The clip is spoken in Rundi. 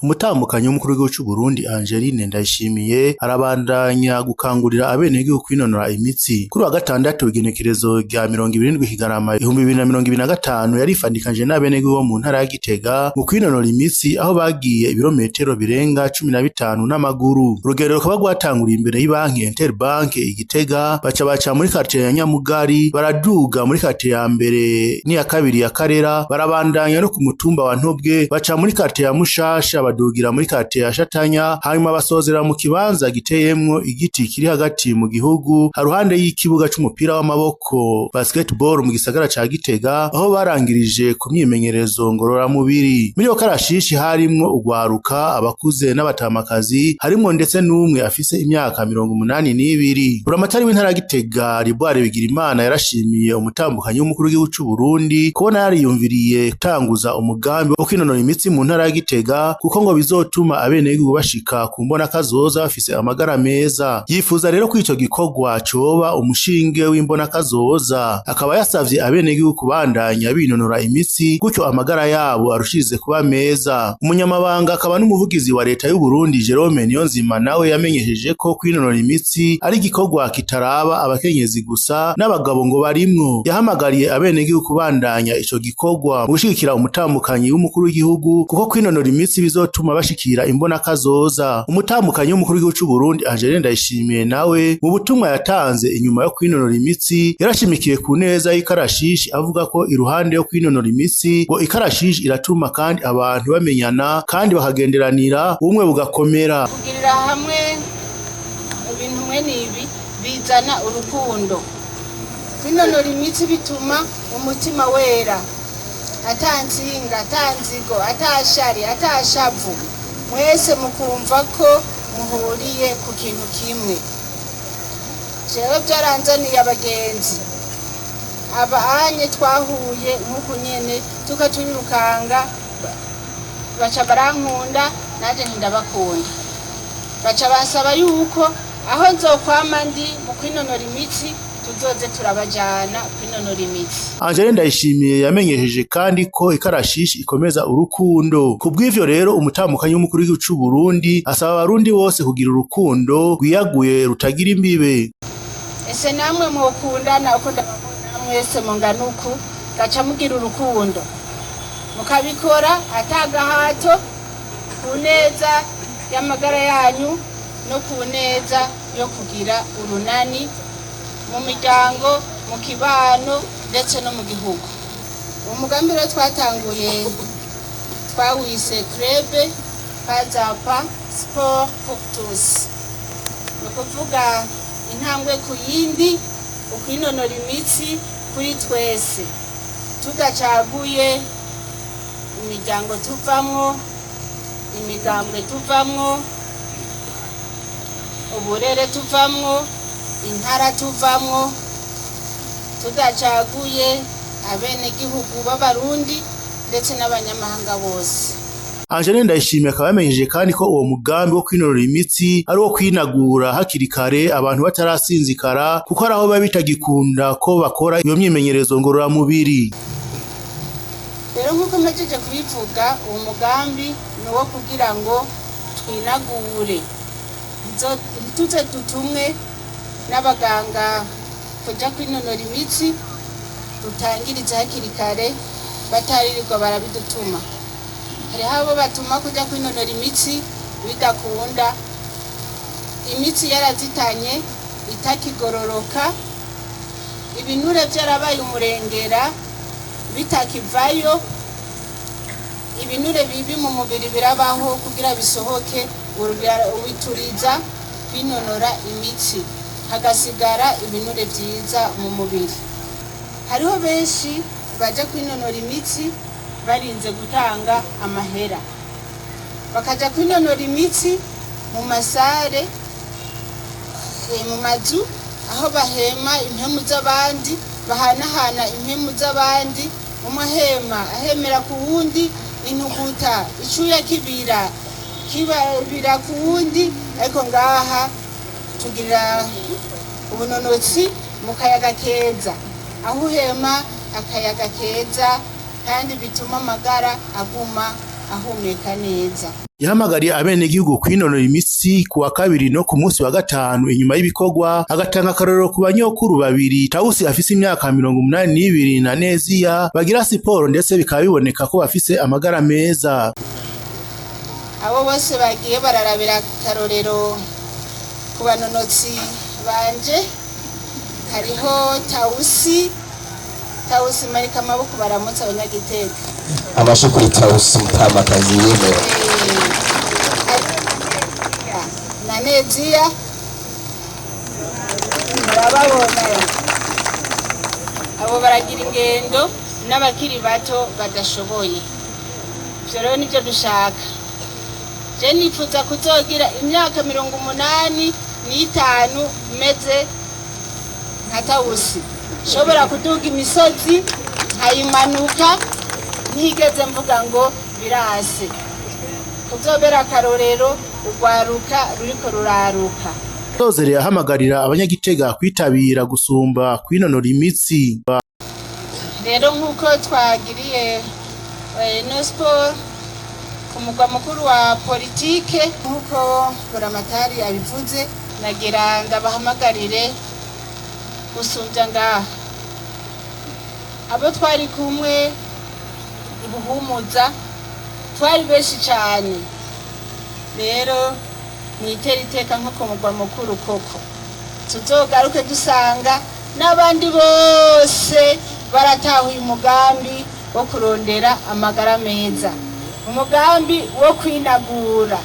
Umutambukanyi w'umukuru w'igihugu c'Uburundi Angeline Ndayishimiye arabandanya gukangurira abenegihugu kwinonora imitsi. Kuri wa gatandatu, igenekerezo rya 27 Kigarama 2025, yarifadikanije n'abenegihugu bo mu ntara ya Gitega mu kwinonora imitsi, aho bagiye ibirometero birenga 15 n'amaguru. Urugendo rukaba rwatanguriye imbere y'ibanki Interbank i Gitega, baca baca muri quartier ya Nyamugari, baraduga muri quartier ya mbere n'iya kabiri ya Karera, barabandanya no ku mutumba wa Ntobwe, baca muri quartier ya Mushasha, badugira muri quartier ya Shatanya, hanyuma basozera mu kibanza giteyemwo igiti kiri hagati mu gihugu, haruhande y'ikibuga c'umupira w'amaboko basketball mu gisagara ca Gitega, aho barangirije ku myimenyerezo ngororamubiri. Muri iyo karashishi harimwo ugwaruka, abakuze n'abatamakazi, harimwo ndetse n'umwe afise imyaka 82. Buramatari w'intara ya Gitega, Liboire Bigirimana, yarashimiye umutambukanyi w'umukuru w'igihugu c'Uburundi kubona yariyumviriye gutanguza umugambi wo kwinonora imitsi mu ntara ya Gitega, kuko ngo bizotuma abenegihugu bashika ku mbona kazoza bafise amagara meza. Yifuza rero ko ico gikorwa coba umushinge w'imbona kazoza, akaba yasavye abenegihugu kubandanya binonora imitsi, gutyo amagara yabo arushirize kuba meza. Umunyamabanga akaba n'umuvugizi wa leta y'u Burundi, Jerome Niyonzima, nawe yamenyesheje ko kwinonora imitsi ari igikorwa kitaraba abakenyezi gusa, n'abagabo ngo barimwo. Yahamagariye abenegihugu kubandanya ico gikorwa mu gushigikira umutambukanyi w'umukuru w'igihugu, kuko kwinonora imitsi bizotuma bashikira imbona kazoza. Umutambukanyi w'umukuru w'igihugu c'u Burundi Angeline Ndayishimiye nawe, mu butumwa yatanze inyuma yo kwinonora imitsi, yarashimikiye ku neza y'ikarashishi, avuga ko iruhande yo kwinonora imitsi, ngo ikarashishi iratuma kandi abantu bamenyana kandi bakagenderanira, ubumwe bugakomera. Kugirira hamwe ibintu mwene ibi bizana urukundo. Kwinonora imitsi bituma umutima wera, ata nzinga, ata nzigo, ata shari, ata shavu, mwese mukumva ko muhuriye ku kintu kimwe. Jewe byaranzaniye abagenzi, abanye twahuye nk'uku nyene tuka turirukanga, baca barankunda, nanjye ntindabakunda, baca bansaba yuko aho nzokwama ndi mu kwinonora imitsi tuzoze turabajana kwinonora imitsi. Angeline Ndayishimiye yamenyesheje kandi ko ikarashishi ikomeza urukundo. Ku bw'ivyo rero, umutambukanyi w'umukuru w'igihugu c'u Burundi asaba abarundi bose kugira urukundo rwiyaguye rutagira imbibe. Ese namwe mwokundana uko ndababona mwese mungana uku, gaca mugira urukundo, mukabikora atagahato, ku neza y'amagara yanyu no ku neza yo kugira urunani mu miryango, mu kibano, ndetse no mu gihugu. Umugambi rero twatanguye twawise Club Pas à Pas Sport pour tous, ni ukuvuga intambwe ku yindi, ukwinonora imitsi kuri twese, tudacaguye imiryango tuvamwo, imigambwe tuvamwo, uburere tuvamwo, intara tuvamwo, tudacaguye abenegihugu b'Abarundi ndetse n'abanyamahanga bose. Angeline Ndayishimiye akaba yamenyesheje kandi ko uwo mugambi wo kwinonora imitsi ari uwo kwinagura hakiri kare abantu batarasinzikara, kuko ari aho biba bitagikunda ko bakora iyo myimenyerezo ngororamubiri. Rero nk'uko mpejeje kubivuga, uwo mugambi ni uwo kugira ngo twinagure, ntituze dutumwe n'abaganga kuja kwinonora imitsi, dutangirize hakiri kare bataririrwa barabidutuma. Hariho abo batuma kuja kwinonora imitsi bidakunda, imitsi yarazitanye, itakigororoka, ibinure vyarabaye umurengera, bitakivayo. Ibinure bibi mu mubiri birabaho, kugira bisohoke ubituriza kwinonora imitsi, hagasigara ibinure vyiza mu mubiri. Hariho benshi baja kwinonora imitsi barinze gutanga amahera, bakaja kwinonora imitsi mu masare, mu mazu aho bahema impemu z'abandi, bahanahana impemu z'abandi, umwe ahema ahemera ku wundi, intuguta icuya kibira kibabira ku wundi. Ariko ngaha tugira ubunonotsi mu kayaga keza, aho uhema akayaga keza kandi bituma amagara aguma ahumeka neza. Yahamagariye abenegihugu kwinonora imitsi ku wa kabiri no ku munsi wa gatanu inyuma y'ibikorwa, agatanga akarorero ku banyokuru babiri, Tawusi afise imyaka 82 na Neziya, bagira siporo ndetse bikaba biboneka ko bafise amagara meza. Abo bose bagiye bararabira akarorero ku banonotsi banje, hariho Tawusi. Tawusi, marika amaboko baramutse abanyagitega. Amashi kuri Tawusi Mutamakazi yemewe. Na Neziya murababona, abo baragira ingendo n'abakiri bato badashoboye. Ivyo rero nivyo dushaka. Je nifuza kuzogira imyaka 85 meze nka Tawusi, nshobora kuduga imisozi nkayimanuka ntigeze mvuga ngo birase, kuzobera akarorero urwaruka ruriko ruraruka. Sozere ahamagarira abanyagitega kwitabira gusumba kwinonora imitsi. Rero nk'uko twagiriye no siporo ku mugwa mukuru wa politike, nk'uko Buramatari abivuze, nagira ndabahamagarire gusumbya ngaha abo twari kumwe ibuhumuza, twari benshi cyane. Rero mwitera iteka nko ku mugwa mukuru koko, tuzogaruke dusanga n'abandi bose baratahuye umugambi wo kurondera amagara meza, umugambi wo kwinagura.